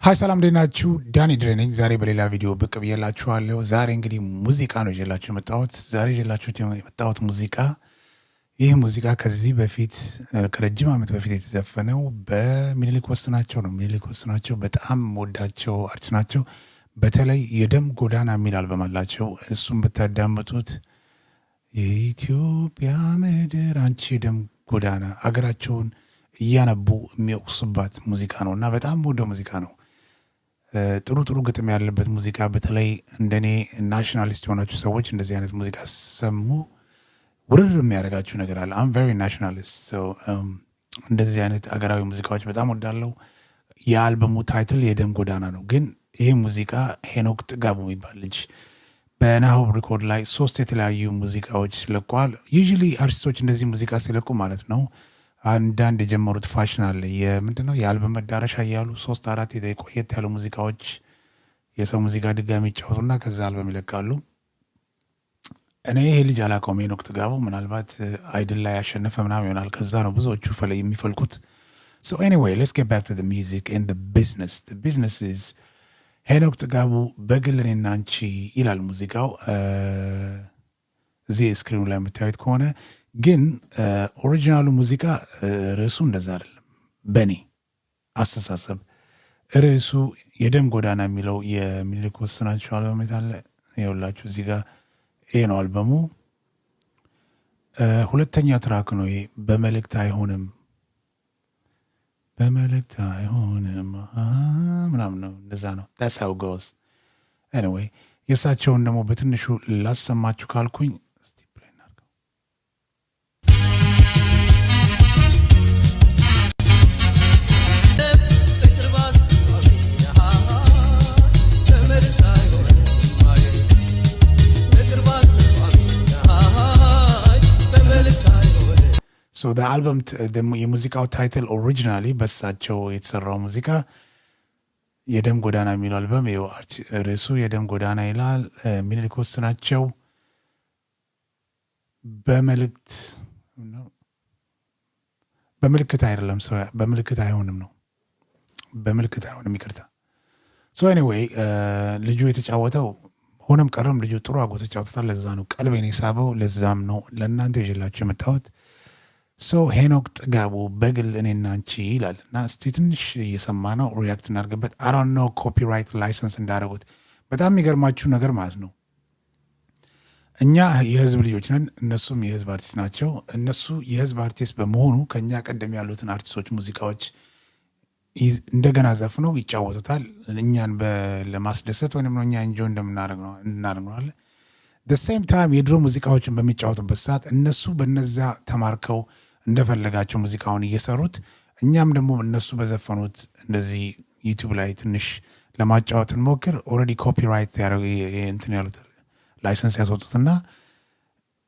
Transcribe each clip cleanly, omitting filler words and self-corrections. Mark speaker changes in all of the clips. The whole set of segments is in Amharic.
Speaker 1: Hi ሰላም፣ እንዴት ናችሁ? ዳኒ ድሬ ነኝ። ዛሬ በሌላ ቪዲዮ ብቅ ብዬላችኋለሁ። ዛሬ እንግዲህ ሙዚቃ ነው ይዤላችሁ የመጣሁት። ዛሬ ይዤላችሁ የመጣሁት ሙዚቃ፣ ይህ ሙዚቃ ከዚህ በፊት ከረጅም ዓመት በፊት የተዘፈነው በሚኒሊክ ወስናቸው ነው። ሚኒሊክ ወስናቸው በጣም የምወዳቸው አርቲስት ናቸው። በተለይ የደም ጎዳና የሚል አልበም አላቸው። እሱም ብታዳምጡት የኢትዮጵያ ምድር አንቺ የደም ጎዳና፣ አገራቸውን እያነቡ የሚወቅሱባት ሙዚቃ ነው እና በጣም የምወደው ሙዚቃ ነው። ጥሩ ጥሩ ግጥም ያለበት ሙዚቃ፣ በተለይ እንደኔ nationalist የሆናችሁ ሰዎች እንደዚህ አይነት ሙዚቃ ሰሙ ውርር የሚያደርጋችሁ ነገር አለ። I'm very nationalist። እንደዚህ አይነት አገራዊ ሙዚቃዎች በጣም እወዳለው። የአልበሙ title የደም ጎዳና ነው። ግን ይህ ሙዚቃ ሄኖክ ጥጋቡ የሚባል ልጅ በናሆም ሪኮርድ ላይ ሶስት የተለያዩ ሙዚቃዎች ለቋል። Usually አርቲስቶች እንደዚህ ሙዚቃ ሲለቁ ማለት ነው አንዳንድ የጀመሩት ፋሽን አለ። የምንድነው የአልበም መዳረሻ እያሉ ሶስት አራት ቆየት ያሉ ሙዚቃዎች፣ የሰው ሙዚቃ ድጋሚ ይጫወቱና ከዛ አልበም ይለቃሉ። እኔ ይሄ ልጅ አላውቀውም። ሄኖክ ጥጋቡ ምናልባት Idol ላይ ያሸነፈ ምናምን ይሆናል። ከዛ ነው ብዙዎቹ የሚፈልቁት። So anyway, let's get back to the music and the business. The business is ሄኖክ ጥጋቡ በግል እኔና አንቺ ይላል ሙዚቃው። እዚህ screen ኑ ላይ የምታዩት ከሆነ ግን original ኡ ሙዚቃ ርዕሱ እንደዛ አይደለም። በእኔ አስተሳሰብ ርዕሱ የደም ጎዳና የሚለው የሚኒልክ ወስናቸው አልበም አለ። ይኸውላችሁ እዚህ ጋር ይሄ ነው አልበሙ። ሁለተኛ track ነው ይሄ። በመልእክት አይሆንም፣ በመልእክት አይሆንም ምናምን ነው፣ እንደዛ ነው። That's how it goes. Anyway, የእሳቸውን ደግሞ በትንሹ ላሰማችሁ ካልኩኝ እስቲ play እናድርገው።
Speaker 2: ፍቅር ባስቷሚ በመልእክት አይሆንም፣ ፍቅር ባስቷሚ በመልእክት አይሆንም።
Speaker 1: So አልበም የሙዚቃው title originally በሳቸው የተሰራው ሙዚቃ የደም ጎዳና የሚለው አልበም ይኸው ርዕሱ የደም ጎዳና ይላል። ሚኒሊክ ወስናቸው በመልእክት፣ በምልክት አይደለም፣ ሰው በምልክት አይሆንም ነው፣ በምልክት አይሆንም፣ ይቅርታ። So anyway, ልጁ የተጫወተው ሆነም ቀረም ልጁ ጥሩ አድርጎ ተጫውቶታል። ለዛ ነው ቀልቤን የሳበው። ለዛም ነው ለእናንተ ይዤላችሁ የመጣሁት። So ሄኖክ ጥጋቡ በግል እኔና አንቺ ይላል እና እስቲ ትንሽ እየሰማ ነው react እናድርግበት። I don't know copyright license እንዳደረጉት። በጣም የሚገርማችሁ ነገር ማለት ነው እኛ የህዝብ ልጆች ነን፣ እነሱም የህዝብ አርቲስት ናቸው። እነሱ የህዝብ አርቲስት በመሆኑ ከእኛ ቀደም ያሉትን አርቲስቶች ሙዚቃዎች እንደገና ዘፍነው ይጫወቱታል። እኛን ለማስደሰት ወይም እኛ enjoy እንደምናደርግ ነው እናደርገዋለን። Same time የድሮ ሙዚቃዎችን በሚጫወቱበት ሰዓት እነሱ በነዛ ተማርከው እንደፈለጋቸው ሙዚቃውን እየሰሩት፣ እኛም ደግሞ እነሱ በዘፈኑት እንደዚህ YouTube ላይ ትንሽ ለማጫወት እንሞክር፣ already copyright እንትን ያሉት license ያስወጡትና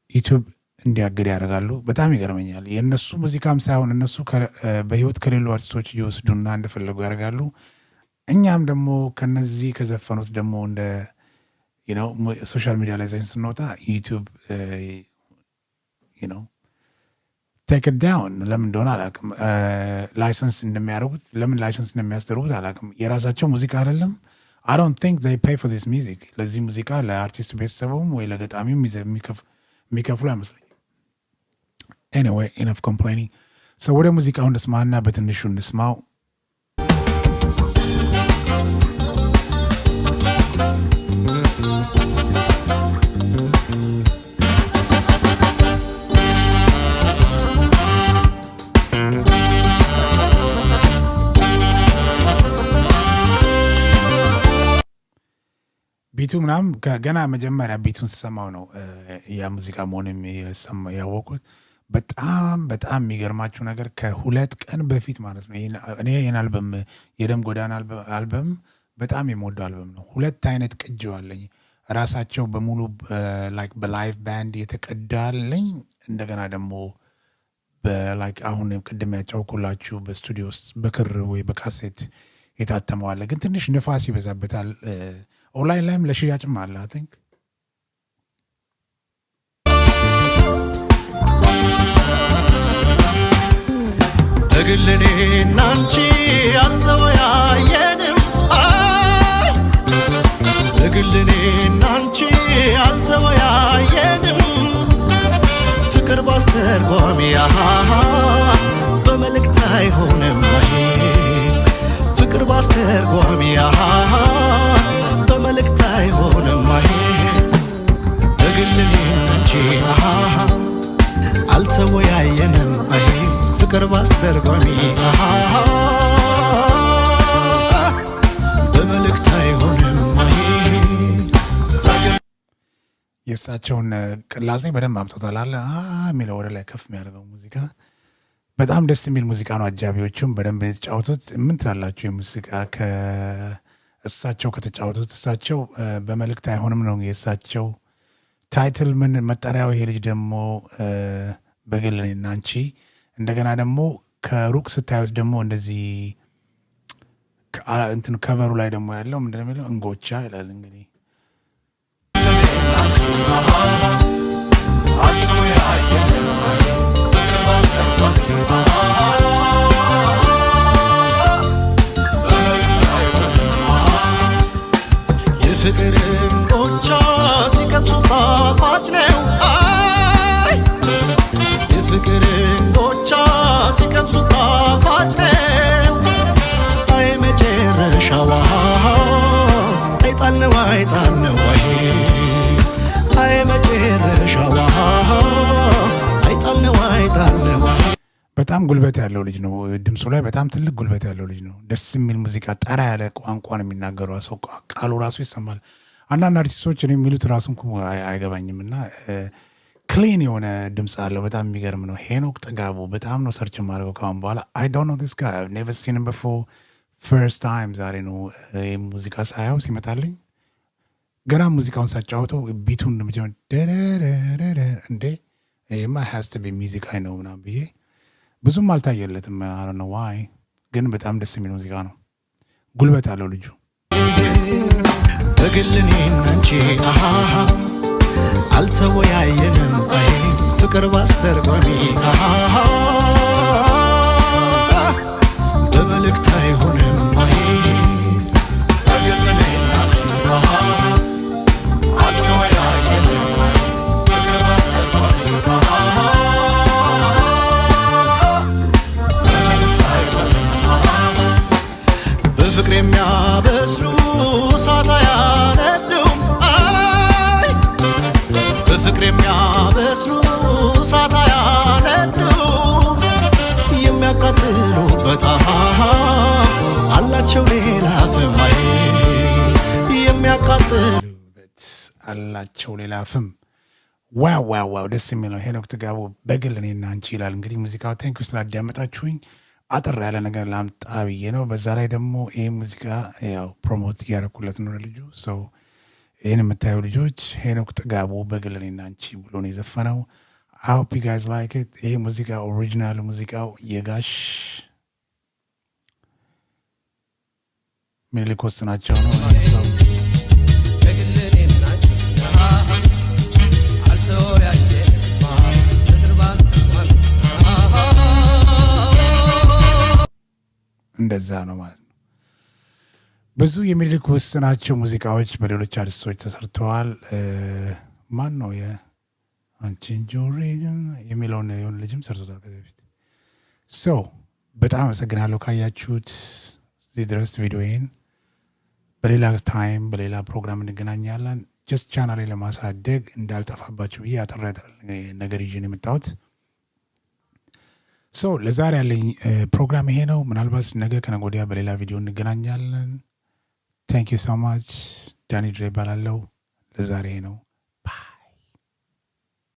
Speaker 1: YouTube እንዲያግድ ያደርጋሉ። በጣም ይገርመኛል። የእነሱ ሙዚቃም ሳይሆን እነሱ በህይወት ከሌሉ አርቲስቶች እየወስዱና እንደፈለጉ ያደርጋሉ። እኛም ደግሞ ከነዚህ ከዘፈኑት ደግሞ እንደ social media ላይ ስንወጣ YouTube take down ለምን እንደሆነ አላውቅም። License እንደሚያደርጉት፣ ለምን license እንደሚያስደርጉት አላውቅም። የራሳቸው ሙዚቃ አይደለም። I don't think they pay for this music። ለዚህ ሙዚቃ ለአርቲስቱ ቤተሰቡም ወይ ለገጣሚው የሚከፍሉ አይመስለኝም። Anyway, enough complaining። So ወደ ሙዚቃው እንስማና በትንሹ እንስማው። Beat ኡ ምናምን ገና መጀመሪያ beat ኡን ስሰማው ነው ያ ሙዚቃ መሆኑን ያወቁት። በጣም በጣም የሚገርማችሁ ነገር ከ2 ቀን በፊት ማለት ነው እኔ ይህን አልበም፣ የደም ጎዳና አልበም በጣም የምወደው አልበም ነው። ሁለት አይነት ቅጂው አለኝ። ራሳቸው በሙሉ like በ live band የተቀዳለኝ፣ እንደገና ደግሞ በ like አሁን ቅድም ያጫውኩላችሁ በስቱዲዮ ውስጥ በክር ወይ በካሴት የታተመው አለ። ግን ትንሽ ንፋስ ይበዛበታል። ኦንላይን ላይም ለሽያጭም አለ I think።
Speaker 2: በግል እኔና አንቺ አልተወያየንም።
Speaker 3: በግል እኔና አንቺ አልተወያየንም፣ ፍቅር ባስተርጓሚ አሃ በመልእክት አይሆንም አይ፣ ፍቅር ባስተርጓሚ አሃ በመልእክት አይሆንም አይ። በግል እኔና አንቺ አሃ አልተወያየንም አይ፣ ፍቅር ባስተርጓሚ አሃ በመልእክት አይሆንም አይ።
Speaker 1: የእሳቸውን ቅላጼ በደንብ አምጥቶታል። አለ የሚለው ወደ ላይ ከፍ የሚያደርገው ሙዚቃ በጣም ደስ የሚል ሙዚቃ ነው። አጃቢዎቹም በደንብ የተጫወቱት። ምን ትላላችሁ? የሙዚቃ ከእሳቸው ከተጫወቱት፣ እሳቸው በመልእክት አይሆንም ነው የእሳቸው title፣ ምን መጠሪያው። ይሄ ልጅ ደግሞ በግል እኔና አንቺ። እንደገና ደግሞ ከሩቅ ስታዩት ደግሞ እንደዚህ እንትን cover ኡ ላይ ደግሞ ያለው ምንድን ነው የሚለው? እንጎቻ ይላል እንግዲህ።
Speaker 3: የፍቅር እንጎቻ ሲቀምሱ ጣፋጭ ነው አይ፣ የፍቅር እንጎቻ ሲቀምሱ ጣፋጭ ነው አይ፣ መጨረሻዋ አይጣል ነው፣ አይጣል ነው አይ፣ አይ መጨረሻዋ አይጣል ነው፣ አይጣል ነው አይ።
Speaker 1: በጣም ጉልበት ያለው ልጅ ነው። ድምፁ ላይ በጣም ትልቅ ጉልበት ያለው ልጅ ነው። ደስ የሚል ሙዚቃ፣ ጠራ ያለ ቋንቋ ነው የሚናገረው። ሰው ቃሉ ራሱ ይሰማል። አንዳንድ አርቲስቶች እኔ የሚሉት ራሱ እንኳ አይገባኝም እና clean የሆነ ድምፅ አለው። በጣም የሚገርም ነው። ሄኖክ ጥጋቡ በጣም ነው search የማደርገው ከአሁን በኋላ። I don't know this guy, never seen him before። First time ዛሬ ነው ይህ ሙዚቃ ሳየው ሲመጣልኝ። ገና ሙዚቃውን ሳጫወተው beat ኡን መጀመር ደረረረረ እንዴ ይሄማ has to be music ነው ምናምን ብዬ ብዙም አልታየለትም። I don't know why፣ ግን በጣም ደስ የሚል ሙዚቃ ነው። ጉልበት አለው ልጁ።
Speaker 3: በግል እኔና አንቺ አሃ አልተወያየንም አይ፣ ፍቅር ባስተርጓሚ አሃ በመልእክት አይሆንም አይ። በግል እኔና አንቺ አሃ አልተወያየንም አይ፣ ፍቅር ባስተርጓሚ አሃ በመልእክት አይሆንም። በፍቅር የሚያበስሉ እሳት አያነዱም አይ፣ በፍቅር የሚያበስሉ እሳት አያነዱም፣ የሚያቃጥሉበት አሃ አላቸው ሌላ ፍም አይ፣ የሚያቃጥሉ
Speaker 1: ውበት አላቸው ሌላ ፍም። Wow, ደስ የሚል ነው። ሄኖክ ጥጋቡ በግል እኔና አንቺ ይላል እንግዲህ ሙዚቃው። Thank you ስላዳመጣችሁኝ። አጠር ያለ ነገር ላምጣ ብዬ ነው። በዛ ላይ ደግሞ ይህ ሙዚቃ ያው promote እያደረኩለት ነው ለልጁ። So ይህን የምታዩ ልጆች ሄኖክ ጥጋቡ በግል እኔና አንቺ ብሎ ነው የዘፈነው። I hope you guys like it። ይሄ ሙዚቃ original ሙዚቃው የጋሽ ምኒልክ ወስናቸው ነው።
Speaker 2: በግል እኔና አንቺ አልተወያየንም ፍቅር ባስተርጓሚ
Speaker 1: እንደዛ ነው ማለት ነው። ብዙ የሚኒልክ ወስናቸው ሙዚቃዎች በሌሎች አርቲስቶች ተሰርተዋል። ማን ነው የአንቺን ጆሬ የሚለውን የሆነ ልጅም ሰርቶታል ከዚህ በፊት። So በጣም አመሰግናለሁ ካያችሁት እዚህ ድረስ ቪዲዮዬን። በሌላ time በሌላ ፕሮግራም እንገናኛለን። Just ቻናሌ ለማሳደግ እንዳልጠፋባችሁ ብዬ አጠር ያጠር ነገር ይዤ ነው የመጣሁት። So ለዛሬ ያለኝ ፕሮግራም ይሄ ነው። ምናልባት ነገ ከነገ ወዲያ በሌላ ቪዲዮ እንገናኛለን። Thank you so much። ዳኒ ድሬ እባላለሁ። ለዛሬ ይሄ ነው።